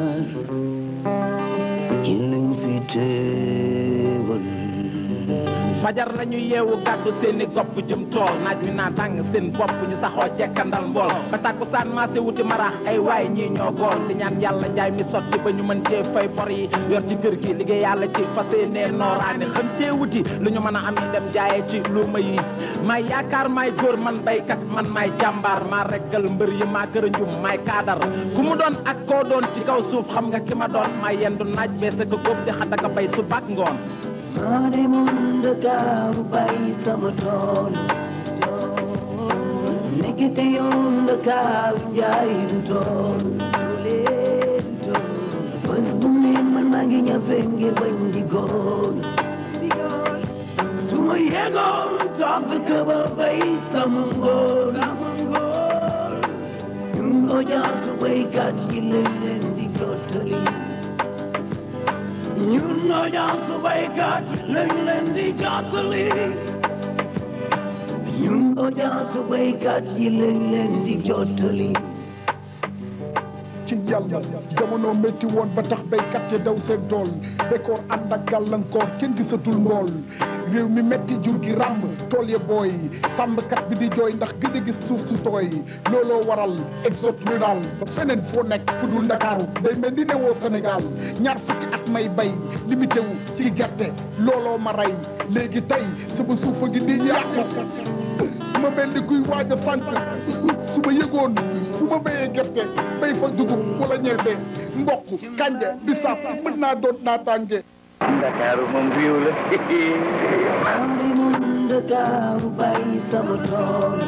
jaar ci lañ fi teewal fajar lañu yeewu gàddu seeni gopp jëm tool naaj wi naa tàng seen bopp ñu saxoo jekkandal mbool ba tàkkusaan maase wuti maraax ay waay ñii ñoo gool di ñaan yàlla njaay mi sotti ba ñu mën cee fay bor yi yor ci kër gi liggéey yàlla ci fas yéenee nooraane xam cee wuti lu ñu mën a am yi dem jaayee ci luuma yi may yaakaar may góor man baykat man may jàmbaar maa reggal mbër yi maa kër njum may kaadar ku mu doon ak koo doon ci kaw suuf xam nga ki ma doon may yendu naaj bee sa ko góob di xataka bay su bak ngoon maa demoon Ndakaaru bàyyi sama tool nekkite yoon Ndakaaru njaay du tool bés bu ne man maa ngi ñafe ngir bañ di góor su ma yegoon toog dëkk ba bay sama ngóor ñun audience baykat yi lañ leen di jottali ñun audience baykat lañ leen di jottali ñun audience baykat yi lañ leen di jottali ci yàlla jamono métti woon ba tax béykat yi daw seen tool bekkoor ànd ak gàllankoor kenn gisatul mbool réew mi métti jur gi ràmb tool ya booy sàmmkat bi di jooy ndax gëj a gis suuf su tooy looloo waral exode rural ba feneen foo nekk fu dul Ndakaaru day mel ni newoo Sénégal ñaar fukki at may bay limité wu ci gerte looloo ma rey léegi tey sama suufa gi di yàqu ma mel ni kuy waaj a sànq su ma yëgoon fu ma béyee gerte béy fa dugub wala ñebe mboq kanja bisaab mën naa doon naataange. Ndakaaru moom réew la. maa ngi mun Ndakaaru bàyyi sama tool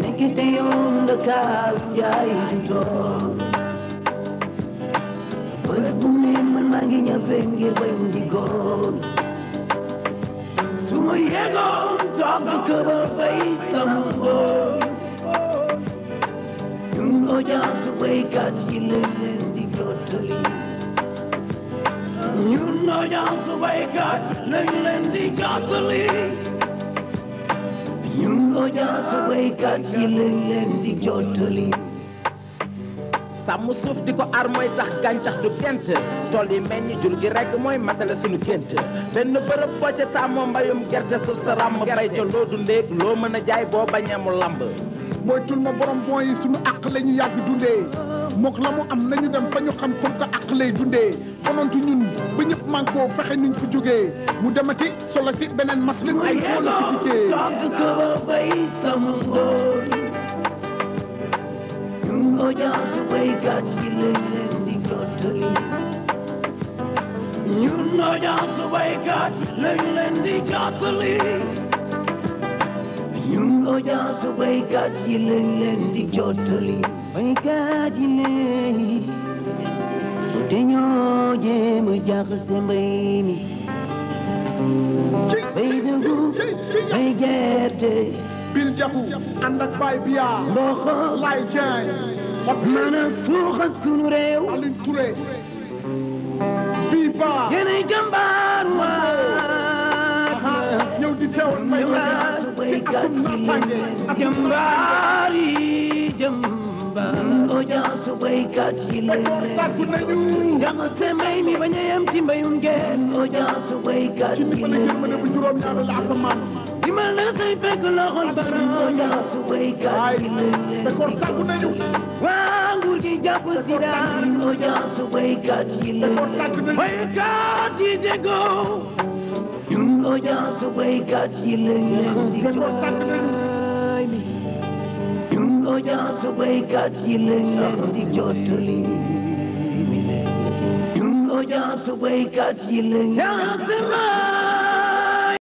nekkite yoon Ndakaaru njaay du tool bés bu ne man maa ngi ñafe ngir bañ di góor su ma yegoon toog dëkk ba bay sama ngóor ñun audience baykat yi lañ leen di jottali ñun audience baykat lañ leen di jottali ñun audience baykat yi lañ leen di jottali sàmm suuf di ko aar mooy tax gàncax du gent tool yi meññ jur gi rek mooy matale suñu gént benn bërëb boo ca sàmmoo mbayum gerte suuf sa ràmm bay ca loo dundee loo mën a jaay boo bañee mu lamb mooy tul ma borom mooy suñu àq la ñu yàgg dundee mook la mu am nañu dem fa ñu xam comme que àq lay dundee konontu ñun ba ñëpp mànkoo fexe nuñ fi jógee mu demati solati beneen mas lañ ay xoola fi dikkee audience baykat yi lañ leen di jottali ñun audience baykat lañ leen di jottali ñun audience baykat yi lañ leen di jottali baykat yi léegi te ñoo jéem a jaxase mbay mi bay dugub bay gerte bil jaxu ànd ak baay biya mboq lay jaay mën a suuxat sunu réew Alioune Touré bii baa yéenay jàmbaar waa ñëw di teewal may baykat yi jàmbaar yi jàmbaar audience baykat yi sàkku nañu jaxase mbay mi bañ a yem ci mbayum gerte audience baykat ci yi ni ma ne bu juróom ñaar la asamaan dimbal na say fekk loxol baram audience baykat yi d'accord sàkku nañu waa nguur gi jàpp si daal audience baykat yi baykat yi déggoo ñun audience baykat yi lañ leen di jottali ñun audience baykat yi lañ leen di jottali ñun audience baykat yi lañ leen di jottali